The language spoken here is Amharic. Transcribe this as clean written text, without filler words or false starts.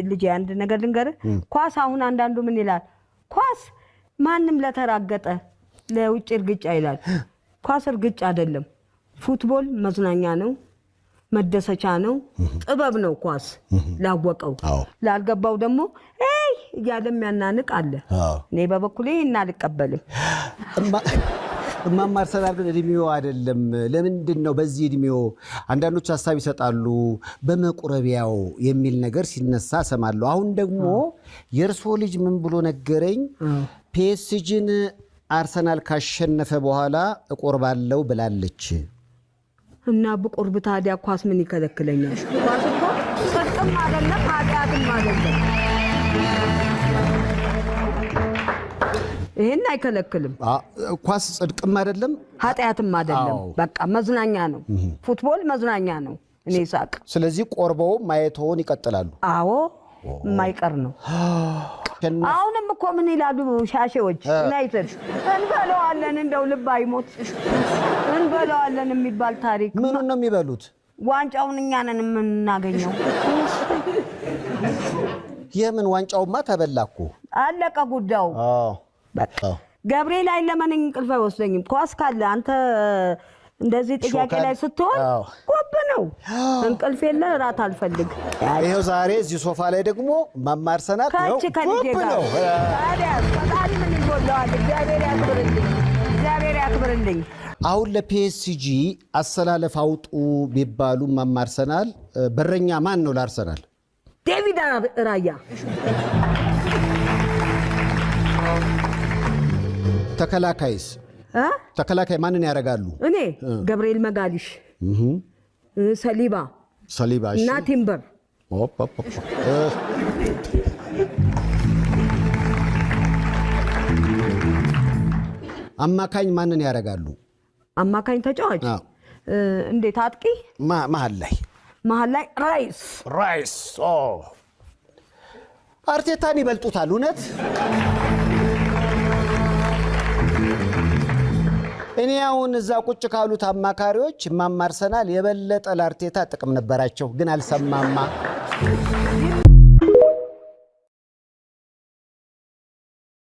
ልጄ አንድ ነገር ልንገርህ። ኳስ አሁን አንዳንዱ ምን ይላል? ኳስ ማንም ለተራገጠ ለውጭ እርግጫ ይላል። ኳስ እርግጫ አይደለም። Football መዝናኛ ነው፣ መደሰቻ ነው፣ ጥበብ ነው። ኳስ ላወቀው፣ ላልገባው ደግሞ ይ እያለ የሚያናንቅ አለ። እኔ በበኩሌ ይህን አልቀበልም። እማማ አርሰናል ግን እድሜው አይደለም። ለምንድን ነው በዚህ እድሜው አንዳንዶች ሀሳብ ይሰጣሉ፣ በመቁረቢያው የሚል ነገር ሲነሳ እሰማለሁ። አሁን ደግሞ የእርሶ ልጅ ምን ብሎ ነገረኝ? ፒኤስጂን አርሰናል ካሸነፈ በኋላ እቆርባለሁ ብላለች። እና ብቆርብ ታዲያ ኳስ ምን ይከለክለኛል? ኳስ እኮ ጽድቅም አይደለም ኃጢአትም አይደለም። ይሄን አይከለክልም። ኳስ ጽድቅም አይደለም ኃጢአትም አይደለም። በቃ መዝናኛ ነው። Football መዝናኛ ነው። እኔ ሳቅ። ስለዚህ ቆርበው ማየትዎን ይቀጥላሉ። አዎ የማይቀር ነው። አሁንም እኮ ምን ይላሉ ሻሼዎች፣ ዩናይትድ እንበለዋለን፣ እንደው ልብ አይሞት እንበለዋለን የሚባል ታሪክ። ምኑን ነው የሚበሉት? ዋንጫውን እኛ ነን የምናገኘው። የምን ዋንጫውማ ተበላ እኮ። አለቀ ጉዳዩ። ገብርኤል አይለመነኝ፣ እንቅልፍ አይወስደኝም። ኳስ ካለ አንተ እንደዚህ ጥያቄ ላይ ስትሆን ጎብ ነው፣ እንቅልፍ የለ፣ እራት አልፈልግ። ይኸው ዛሬ እዚህ ሶፋ ላይ ደግሞ እማማ አርሰናል ከች ከልጄ ጋር ታዲያ ፈጣሪ ምን ይጎለዋል? እግዚአብሔር ያክብርልኝ፣ እግዚአብሔር ያክብርልኝ። አሁን ለፒኤስጂ አሰላለፍ አውጡ ቢባሉ እማማ አርሰናል በረኛ ማን ነው ለአርሰናል? ዴቪድ ራያ። ተከላካይስ? ተከላካይ ማንን ያደርጋሉ? እኔ ገብርኤል መጋሊሽ፣ ሰሊባ ሰሊባ እና ቲምበር። አማካኝ ማንን ያደርጋሉ? አማካኝ ተጫዋች እንዴት? አጥቂ መሀል ላይ መሀል ላይ ራይስ። ራይስ አርቴታን ይበልጡታል። እውነት እኔ አሁን እዛ ቁጭ ካሉት አማካሪዎች እማማ አርሰናል የበለጠ ለአርቴታ ጥቅም ነበራቸው፣ ግን አልሰማማ።